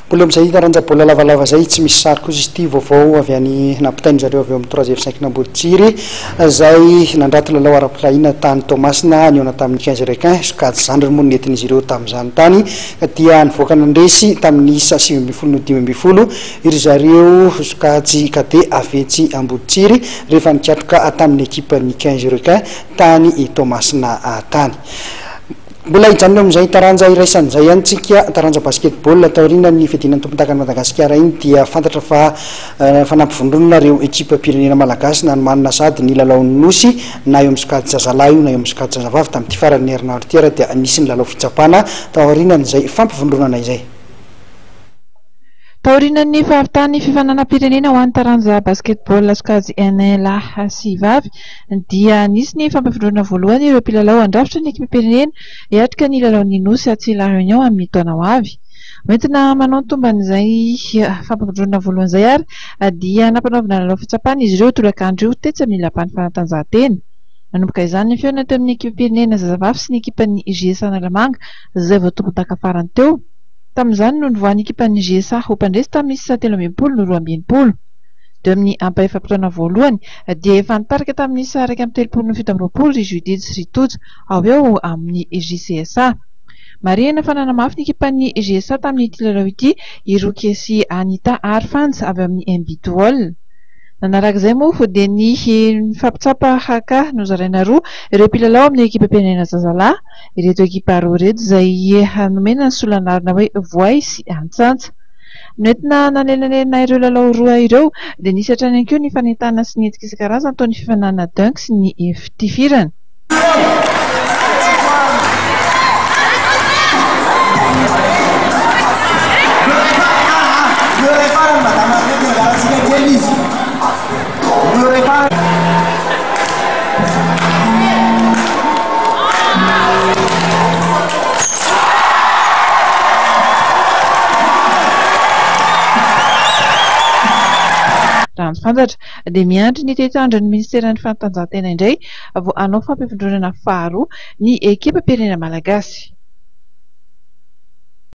Mbola eo amin'izay taranja baolina lavalava izay, tsy misy sary kosa izy ity, vaovao avy any nampitain'ny zareo avy eo amin'ny Trois F cinq Amboditsiry, izay nandrato lalao ara-pirahina tany Toamasina, nihaona tamin'ny Quinze Requins, sokajy zandriny moa no nentin'izy ireo tamin'izany tany, dia nivoaka nandresy tamin'ny isa 19 no 15 ry zareo sokajy cadet avy etsy Amboditsiry, rehefa nikatroka tamin'ny ekipan'ny Quinze Requins tany Toamasina tany. Mbola hijanona eo amin'izay taranja iraisana izay ihany tsika, taranja basketball. Taorian'ny fiadiana ny tompondakan'i Madagasikara iny dia fantatra fa efa nampivondronina ireo ekipam-pirenena malagasy nanomanana sahady ny lalaon'ny Nosy na eo amin'ny sokajy zazalahy io na eo amin'ny sokajy zazavavy. Tamin'ity faran'ny herinandro ity ary dia nisy ny lalao fitsapana taorianan'izay fampivondronana izay. Taorian'ny fahavitan'ny fifaninanam-pirenena ho an'ny taranja basketball sokajy N lahy sy vavy dia nisy ny fampivondronana voalohany ireo mpilalao handrafitra ny ekipam-pirenena hiatrika ny lalaon'ny Nosy atsy La Réunion amin'ny taona ho avy. Hoentina manao ny tomban'izay fampivondronana voalohany izay ary dia nampanaovina lalao fitsapana izy ireo tolakandro io tetsy amin'ny Lapan'ny fanatanjahantena. Nanomboka izany ny fihaonana teo amin'ny ekipam-pirenena zazavavy sy ny ekipan'ny JS Analamanga izay vao tompon-daka farany teo. Tamin'izany no nivoahan'ny ekipan'ny JSA ho mpandresy tamin'ny isa 63 no 62. Teo amin'ny ampahefa-potoana voalohany dia efa nitarika tamin'ny isa 31 no 27 ry Judith sy ry Tojo avy eo amin'ny JCSA. Marihina fa nanamafy ny ekipan'ny JSA tamin'ity lalao ity i Rocky sy Anita ary Fanja avy amin'ny MB Tool. Nanaraka izay moa dia ny nifampitsapa haka nozaraina roa ireo mpilalao amin'ny ekipam-pirenena zazalahy. Ireto ekipa roa ireto izay nomena ny solon'anarana hoe Voay sy Antsantsa. Noentina nanelanelana ireo lalao roa ireo dia nisy hatrany ihany koa ny fanentanana sy ny hetsika isan-karazany toy ny fifaninanana dunk sy ny fitifirana. Raha ny fantatra dia miandry ny tetiandron'ny minisiteran'ny fanatanjahantena indray vao hanao fampivondronana faharoa ny ekipam-pirenena malagasy.